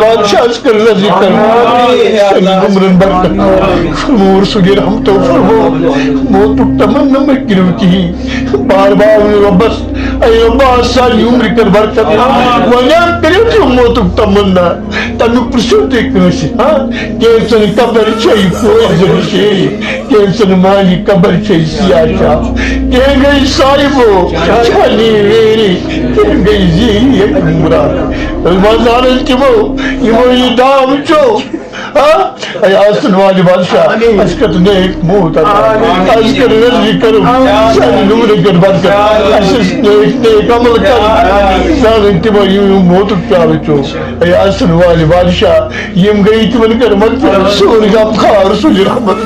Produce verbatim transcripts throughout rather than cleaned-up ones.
بادشاہس کٔر نظرِ کرم۔ سانٮ۪ن عمرن برکت۔ فرمو رسول رحمتو فرمو، موتُک تمنا مہ کٔرِو کِہیٖنۍ۔ بار بار ؤنِو رۄبس، اے رۄبا، سانہِ عمرِ کر برکت۔ وۄنۍ کٔرِو تُہۍ موتُک تمنا۔ تَمیُک پرٛژھِو تُہۍ کٲنٛسہِ، ہا؟ کینٛژن قبر چھے پوزن شیٚیہِ، کینٛژن مالی قبر چھے سیاہ شاہ۔ کینٛہہ گٔے صاحبو چھانی ویری، کینٛہہ گٔے زیٖری یک مراد۔ وۄنۍ زانن تِمو، یِمو یہِ دام چھو، ہا؟ اے آسن والہِ بادشاہ، اَسہِ کٔر نیک موت عطا۔ اَسہِ کٔر نظرِ کرم، سانہِ نمرٕ کٔر برکت۔ اَسہِ ٲسۍ نیک، نیک عمل کرٕنۍ۔ زانن تِمو یِم، یِم موتُک پیالہٕ چوٚو۔ اے آسن والہِ بادشاہ، یِم گٔے تِمن کٔر مغفرت، سون غمخوار رسول رحمت۔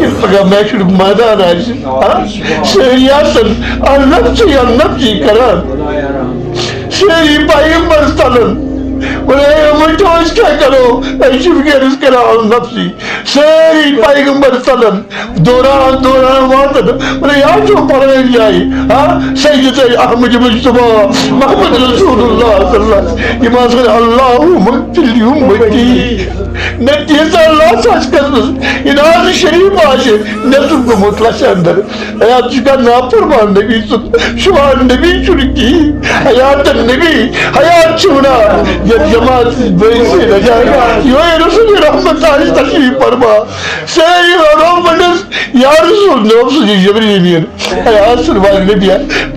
ییٚلہِ پگاہ محشرُک میدان آسہِ، ہا؟ سٲری آسن النفسی النفسی کران۔ سٲری پیغمبر سنن۔ وَلے ؤنۍ تو أسۍ کیٛاہ کرو؟ أسۍ چھِ وٕنکیٚنَس کران النفسی۔ سٲری پیغمبر سنن۔ دوران، دوران واتن۔ وَلے یا چھو پرٲنۍ جایہِ۔ ہا؟ سید احمد مجتبیٰ محمد رسول اللہ صلی اللہ علیہ وسلم۔ یِم آسن اللہم اغفر لأمتی۔ مےٚ تیٖژاہ لَژھ آسہِ کٔرمٕژ، یہِ ناز شریف آسہِ نیٚصٕف گوٚمُت لَژھِ اندر۔ اے، اَتھ چھُ کانٛہہ نافرمان نبی سُنٛد، شُبہان نبی چھُنہٕ کِہیٖنۍ۔ حیات نبی، حیات چھُ وَنان، یَتھ جماعت بٲیِس نجات۔ یِہوٚے رسول رحمت آسہِ تشریف فرما۔ سٲری وَنو پنٛنِس یا رسول، نوم سُنٛد یہِ جبریل أمیٖن۔ اے آسن والہِ نبی،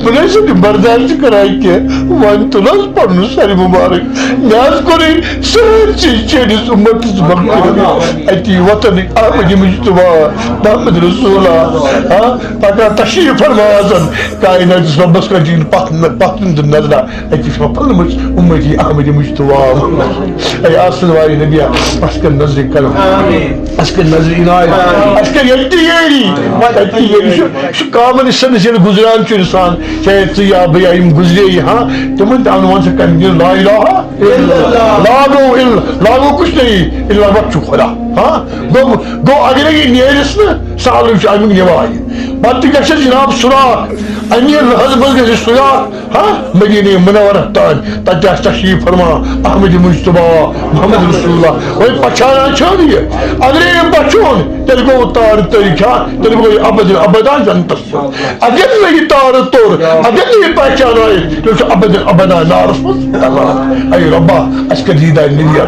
بہٕ نَے چھُس نہٕ برداشت کران کینٛہہ۔ وۄنۍ تُل حظ پنُن سر مُبارک۔ مےٚ حظ کوٚرُے سٲرسٕے چٲنِس اُمتس مغفرت۔ اَتی وطنٕکۍ احمد مجتبیٰ، محمد رسول اللہ، ہاں، پگاہ تشریف فرما آسن۔ کائناتس رۄبس کَتھ دِن پتھ، پتھ کُن تہِ نظرہ۔ اَتہِ چھِ مےٚ پھٔلمٕژ اُمتی احمد مجتبیٰ۔ اے آسن والہِ نبی، اَسہِ کٔر نظرِ کرم۔ اَسہِ کٔر نظرِ عنایت۔ اَسہِ کٔر ییٚتہِ تہِ یٲری۔ تَتہِ تہِ یٲری۔ سُہ، سُہ common sense ییٚلہِ گُزران چھُ اِنسان، چاہے ژٕ یا بہٕ یا یِم گُزرے یہِ، ہاں، تِمن تہِ اَنوان ژٕ کَمہِ دِنہٕ لا الہ الا اللہ۔ لا گوٚو الا، لا گوٚو کُچھ نہیں، الا وقت چھُ خدا۔ ہاں، گوٚو، گوٚو اگرے یہِ نیرِس نہٕ، سہلٕے چھُ اَمیُک نِوان۔ پتہٕ تہِ گژھِ جناب سُراخ، اَمی لحظ منٛز گژھِ سُراخ۔ ہاں، مدینہ منورہ تام، تتہِ آسہِ تشریف فرما احمد مجتبیٰ محمد رسول اللہ۔ وۄنۍ پہچانان چھا نہٕ یہِ؟ اگرے أمۍ پہچون، تیٚلہِ گوٚو تار تٲری کھا، تیٚلہِ گوٚو یہِ ابد ابدا جنتس منٛز۔ اگر نہٕ یہِ تار توٚر، اگر نہٕ یہِ پہچان آیہِ، تیٚلہِ چھُ ابد ابدا نارس منٛز۔ اے رۄبا، اَسہِ کر دیٖدار نبی۔